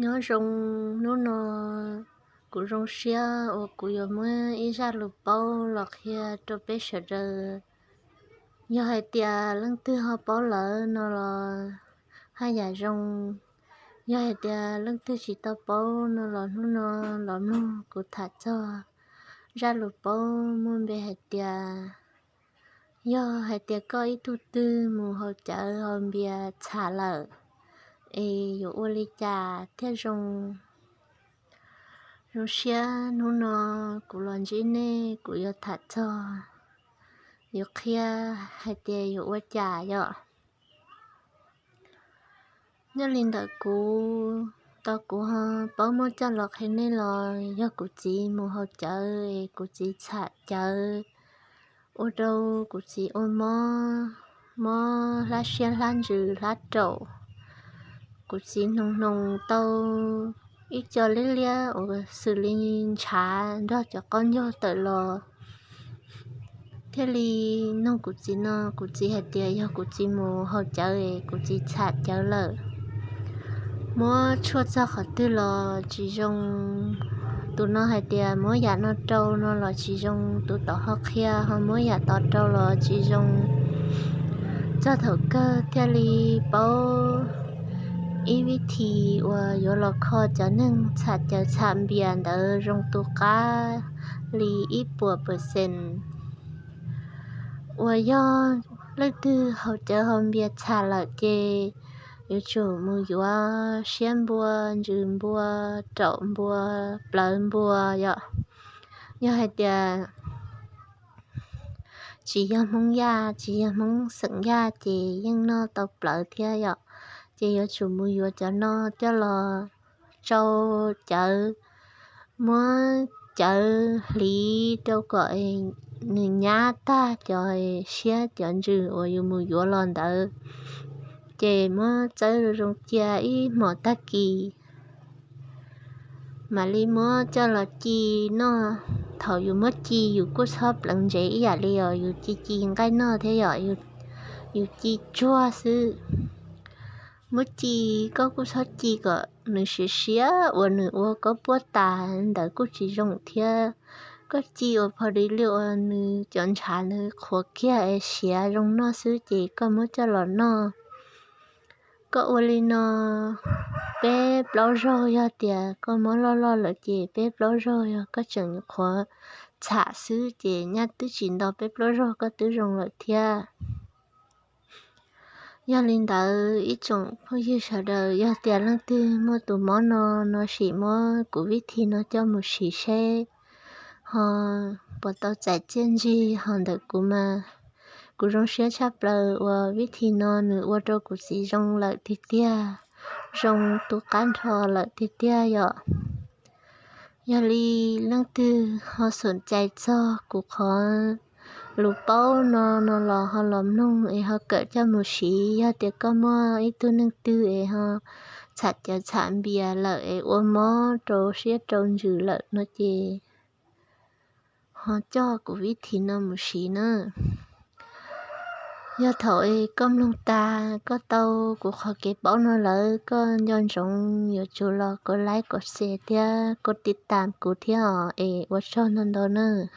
Nyob zoo, hnub no kuv zoo siab uas kuv yuav muab ib zaj lus paub los qhia rau peb sawv daws. Yog hais tias leej twg ho paub lawm no los haj yam zoo. Yog hais tias leej twg tsis tau paub no los hnub no los mloog kuv tham txog zaj lus paub muaj npe hais tias, yog hais tias koj ib tug twg mus haus cawv haus npias txham lawm es yuav ua li cas thiaj zoo. Zoo siab hnub no kuv los ntsib nej, kuv yuav tham txog, yuav qhia hais tias yuav ua cas yom. Nyob li ntawm kuv, tau kuv ho paub muab coj los qhia nej los yog kuv txiv mus haus cawv es kuv txiv txham cawv ua rau kuv txiv ua mob, mob hlab siab hlab ntsws hlab raum. Kuv txiv hnoos hnoos tau ib co liab liab uas xws li ntshav nrog cov qaub ncaug tawm los. Thiaj li nug kuv txiv no, kuv txiv hais tias yog kuv txiv mus haus cawv es kuv txiv txham cawv lawm. Muab tshuaj txog qhov twg los tsis zoo. Tus no hais tias muab yam no rau no los tsis zoo, tus tod ho qhia ho muab yam tod rau los tsis zoo. Txog thaum kawg thiaj li paub ib vib thi uas yuav los kho cov neeg txham cawv txham npias ntawd zoo tu qab li ib puas percent. Uas yog leej twg haus cawv haus npias txham lawm ces yuav tsum mus yuav siab npua, ntsws npua, raum npua, plawv npua yom. Yog hais tias tsis yog Hmoob Yaj, tsis yog Hmoob xeem Yaj ces yeej noj tau plawv thiab yom. Ces yuav tsum mus yuav cov no coj los tsau cawv, muab cawv hliv rau kom nws nyab tag cov siab cov ntsws uas yus mus yuav los ntawd, ces muab txawb zoo zoo cia ib hmos tag kis mam li muab coj los ci noj. Thaum yus muab ci yus kuj txhob pleev ntsev ib yam li os, yus ci ci nqaij noj thiab yom, yus ci tsuag xwb. Muab ci, koj kuj txhob ci kom nws siav siav uas nws ua koj puab tas ntawd kuj tsis zoo thiab. Koj ci uas pho di li uas nws cov ntshav ntawd qhuav kiag es siav zoo noj xwb ces koj muab coj los noj. Koj ua li no peb plaub zaug, yog tias koj mob loj loj lawm ces peb plaub zaug yog koj tseem qhuav txham xwb ces nyaj twb tsis nto peb plaub zaug koj twb zoo lawm thiab. Yog li ntawd ib tsoom phooj ywg sawv daws, yog tias leej twg muaj tus mob no, no sim muab kuv vib thi no coj mus siv seb ho puas tau txais txiaj ntsig. Ho ntawm kuv mas kuv zoo siab tshaj plaws uas vib thi no nws ua rau kuv txiv zoo lawm tiag tiag, zoo tu qab nrho lawm tiag tiag yom. Yog li leej twg ho xoom cai txog kuv qhov lus paub no, no los ho los mloog es ho kawm coj mus siv. Yog tias koj muaj ib tug neeg twg es ho txham cawv txham npias lawm es ua mob rau siab rau ntsws lawm no ces ho coj kuv vib thi no mus siv na. Yog thaum es koj mloog tas koj tau kuv qhov kev paub no lawm, koj nco ntsoov yuav tsum los kov like, kov share thiab koj tiv tam kuv thiab os, es ua tsaug ntau ntau nawb.